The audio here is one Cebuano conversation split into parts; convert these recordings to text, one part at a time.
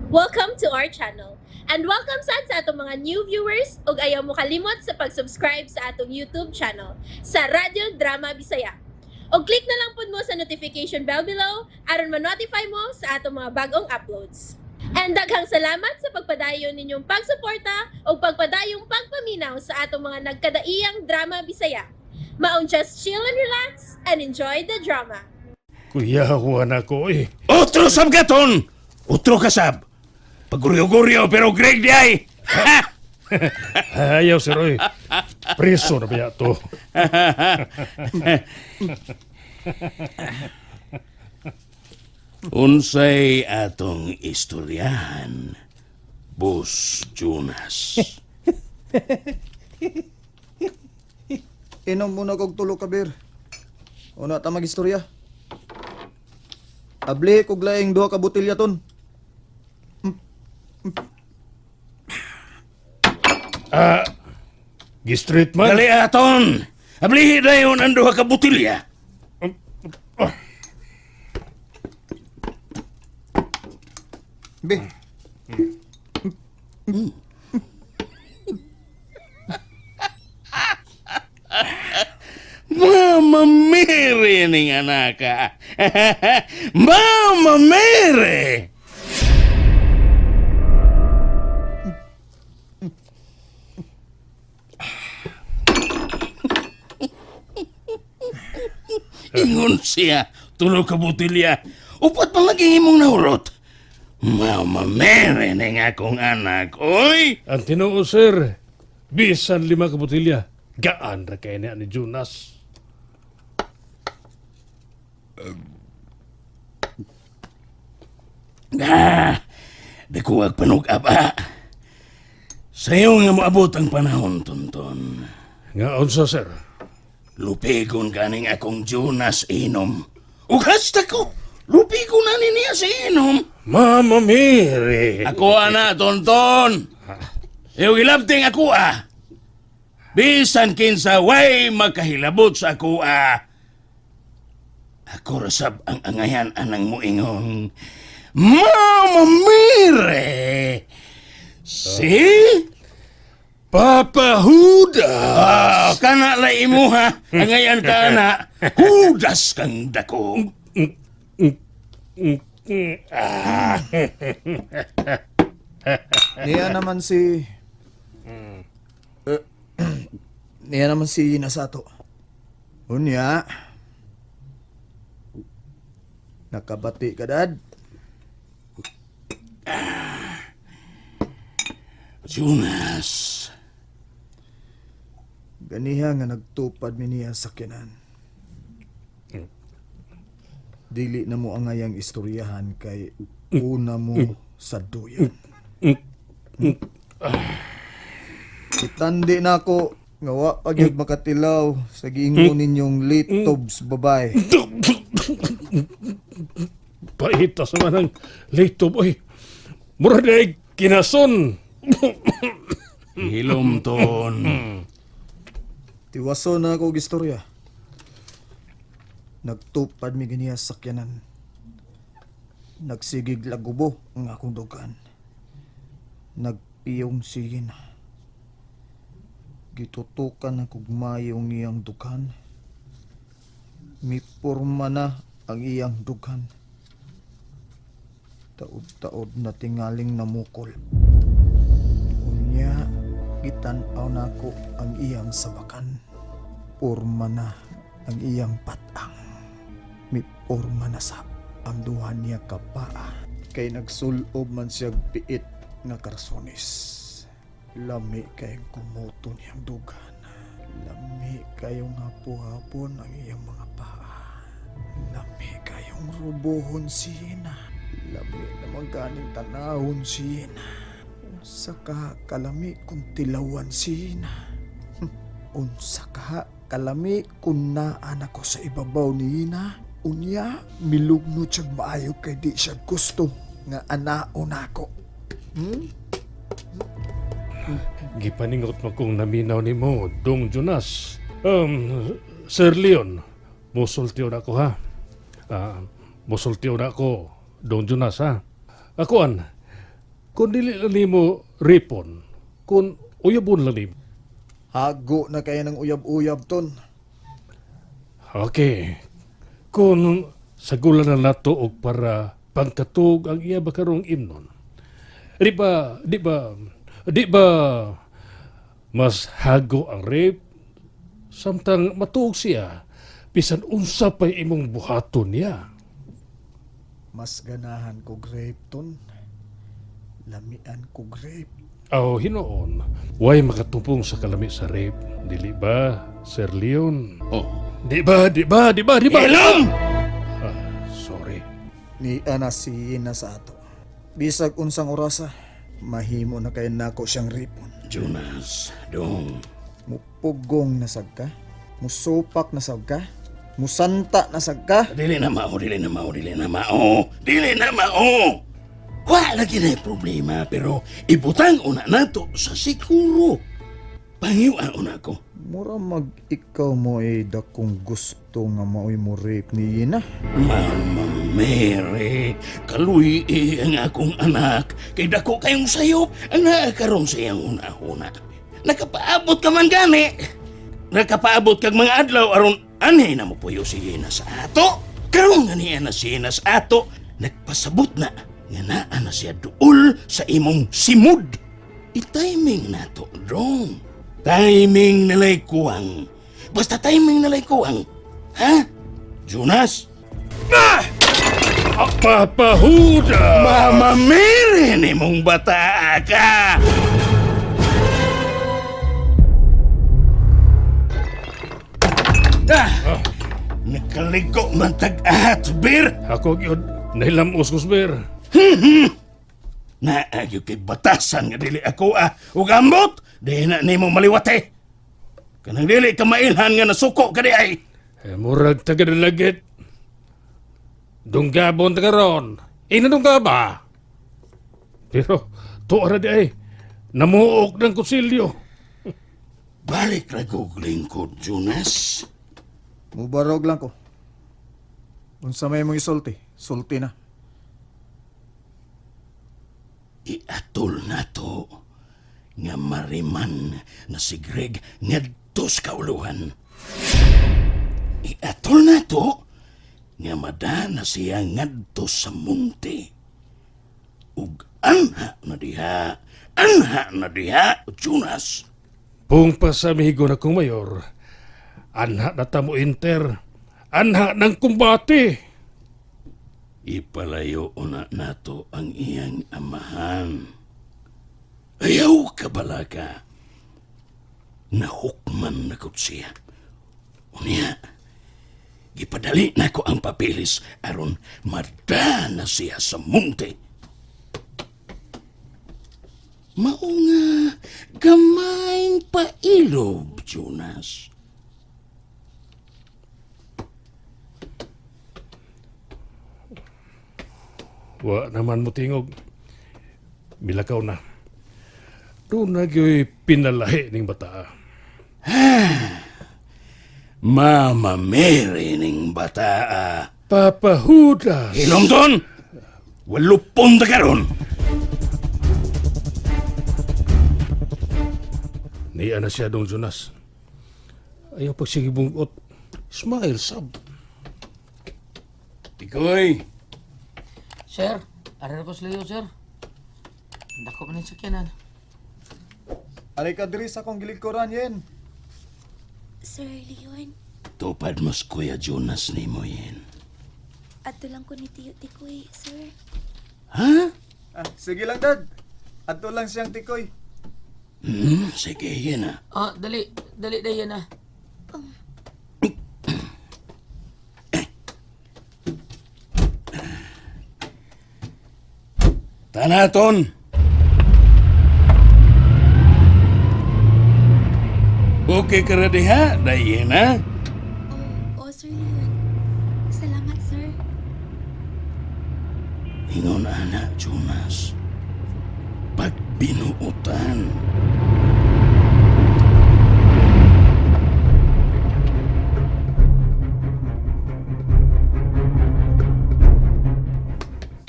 Welcome to our channel. And welcome sad sa atong mga new viewers ug ayaw mo kalimot sa pag-subscribe sa atong YouTube channel sa Radyo Drama Bisaya. Og click na lang pud mo sa notification bell below aron ma-notify mo sa atong mga bagong uploads. And daghang salamat sa pagpadayon ninyong pagsuporta ug pagpadayong pagpaminaw sa atong mga nagkadaiyang drama Bisaya. Maong just chill and relax and enjoy the drama. Kuyawan ako eh. Otro sab katon! Otro ka sab! Paguryo-guryo pero Greg di ay! Ha! Ayaw, sir, oy. Preso na ba to? Unsay atong istoryahan, Boss Jonas. Inom muna kog tulo ka beer. Una ta magistorya. Abli kog laing duha ka botelya ton. Ah, gi-street man. Dali aton! Ablihi dayon ang duha ka botelya. Be, Mama Mary ning anaka. Mama Mary! Ingon siya, tulo ka botelya. Upat pa lagi imong nahurot. Mama Mary ning akong anak, oy! Ang tinuo, sir. Bisan 5 ka botelya. Gaan ra kay niya ni Jonas. Ah, dako ag panug-ab, ah. Sayo nga moabot ang panahon, Tonton. Nga unsa, sir? Lupigon kaning akong Jonas inom. Ug hasta ko, lupigon na ni niya si inom. Mama Mary. Ako ana, Tonton. Iyo gilabting ako ah. Bisan kinsa way makahilabot sa ako ah. Ako rasab ang angayan anang muingon. Mama Mary! See? Papa Huda. Ah, kana la imuha. Angayan ka na. Hudas kang dako. niya naman si Eh, niya naman si Nasato. Unya. Nakabati ka, dad. Jonas. Ganiha nga nagtupad mi niya sa sakyanan. Dili na mo angayang istoryahan kay una mo sa duyan. Itandi na ako nga wa pa gyud makatilaw sa giingon ninyong litobs babay. Paita sa manang lito, boy. Mura na ay kinason. Hilom ton. Tiwaso na ako og istorya. Nagtupad mi ganiya sa sakyanan. Nagsigig lagubo ang akong dugan. Nagpiyong sige na. Gitutukan ang kugmayong iyang dugan. Mipurma na ang iyang dugan. Taod-taod na tingaling namukol. Unya, gitan-aw nako ang iyang sabakan. Porma na ang iyang patang. Miporma na sab ang duha niya ka paa. Kay nagsulob man siyag piit nga karsonis. Lami kayong kumuto niyang dugan. Lami kayong hapo-hapon ang iyang mga paa. Lami kayong rubuhon sina. Lami naman ganing tanahon sina. Unsa ka kalami kung tilawan sina. Unsa ka kalami kung naan ako sa ibabaw niina. Unya, milugnod siyag maayo kay di siya gusto nga anaon ako. Gipaningot mo kong naminaw ni mo, Dong Jonas. Sir Leon, musultiyo na ako ha. Ah, musultiyo na ako, Dong Jonas ha. Akuan, Kung dili lang nimo ripon, kung uyabon lang nimo. Hago na kaya ng uyab-uyab ton. Okay. Kung sagulan na nato og para pangkatug ang iya ba karong imnon. Di ba, di ba, di ba mas hago ang rape samtang matuog siya bisan unsa pa'y imong buhaton niya. Mas ganahan ko grape ton. Lamian ko grape. Aw hinoon, way makatupong sa kalami sa rape, dili ba, Sir Leon? Oh. Di ba, di ba, di ba, di ba? Ilong! Ah, sorry. Ni ana si na sa ato. Bisag unsang orasa, mahimo na kay nako siyang ripon. Jonas, dong. Mupugong na sag ka, musupak na sag ka, musanta na sag ka. Dili na mao, dili na mao, dili na mao. Dili na mao. Wa lagi na problema pero ibutang una nato sa siguro. Pangiwa una ko. Mura mag ikaw mo ay dakong gusto nga maoy mo rape ni Yina. Mama Mary, kaluy ang akong anak. Kay dako kayong sayop ang naakaroon sa iyang una-una. Nakapaabot ka man gani. Nakapaabot kag mga adlaw aron anay na mo puyo si Ina sa ato. Karon nga niya na si Ina sa ato, nagpasabot na nga naa na siya duol sa imong simud. I-timing na to, dong. Timing nalay kuwang. Basta timing nalay kuwang. Ha? Jonas? Papahuda! Mama Mary ni mong bata ka! Ah! Nakaligo man tag-ahat, Bir! Ako gyud nahilamos ko sir. Naagyo kay batasan nga dili ako ah. Ug ambot, di na nimo maliwate. Kanang dili ka mailhan nga nasuko ka di ay. Eh, murag taga dalagit. Dunggabon ta karon. Ina dungga ba? Pero tuara di ay namuok ng kutsilyo. Balik ra kog lingkod, Jonas. Mubarog lang ko. Unsa may mong isulti, sulti na. Iatol na to nga mariman na si Greg ngadto sa kauluhan. Iatol na to nga madana siya ngadto sa munti. Ug anha na diha, Jonas. Pung pa sa amigo na kong mayor, anha na tamo inter, anha ng kumbate. Ipalayo na nato ang iyang amahan. Ayaw ka balaga. Nahukman na ko siya. Unya, gipadali na ko ang papilis aron madana siya sa munti. Mao nga gamayng pailob, Jonas. Wa naman mo tingog. Milakaw na. Doon na gyo'y pinalahi ning bata. Mama Mary ning bataa. Papa Judas! Hilomton! Walupon ta karon. Niya na siya dong Jonas. Ayaw pagsigibungot. Smile, sab. Tikoy, Sir, aral ko sila sir. Dako man yung sakyanan. Alay ka diri sa akong gilikuran yen. Sir Leon, tupad mas Kuya Jonas ni mo yen. adto lang ko ni Tiyo Tikoy, sir. Ha? Ah, sige lang dad. Adto lang siyang tikoy. Sige yen ah. Ah, dali, dali na yan ah. Tanaton! Okay ka ra diha, dayen ah. Oh, oh Sir Leon. Salamat, sir. Ingon ana, Jonas. Pagbinuotan.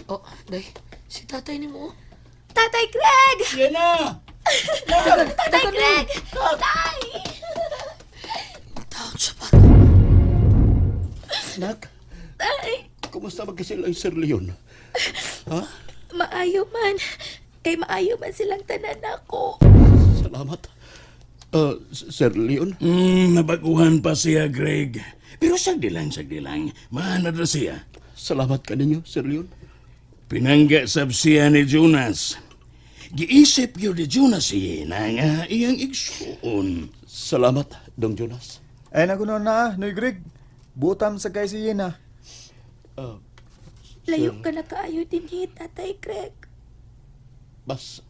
Oh, day, si tatay ni mo. Oh. Tatay Greg! Yan na! Tatay Greg! Tay! Taon sa bata. Nak, Tay! kumusta ba kasi lang Sir Leon? Ha? Maayo man. Kay maayo man silang tanan ako. Salamat. Sir Leon? Nabaguhan pa siya, Greg. Pero sagdi lang, sagdi lang. Mahanad na siya. Salamat ka ninyo, Sir Leon. Pinangga sab siya ni Jonas. Giisip yun ni Jonas siya na nga iyang igsuon. Salamat, Dong Jonas. Ay naguno na, Noy Greg. Butam sa kay si Yena. Layo ka na kaayo din hi, Tatay Greg. Mas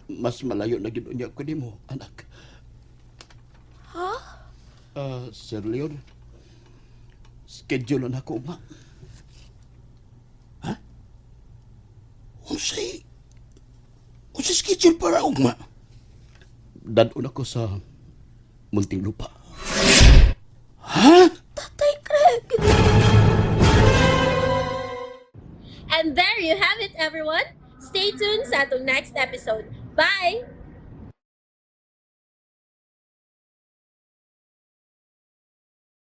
mas malayo na gid unya ko nimo, anak. Ha? Sir Leon, schedule na ako ma. Ha? Unsay unsay schedule para ugma? Dadon ako sa Muntinlupa. Ha? Tatay Greg! And there you have it, everyone. Stay tuned sa atong next episode. Bye!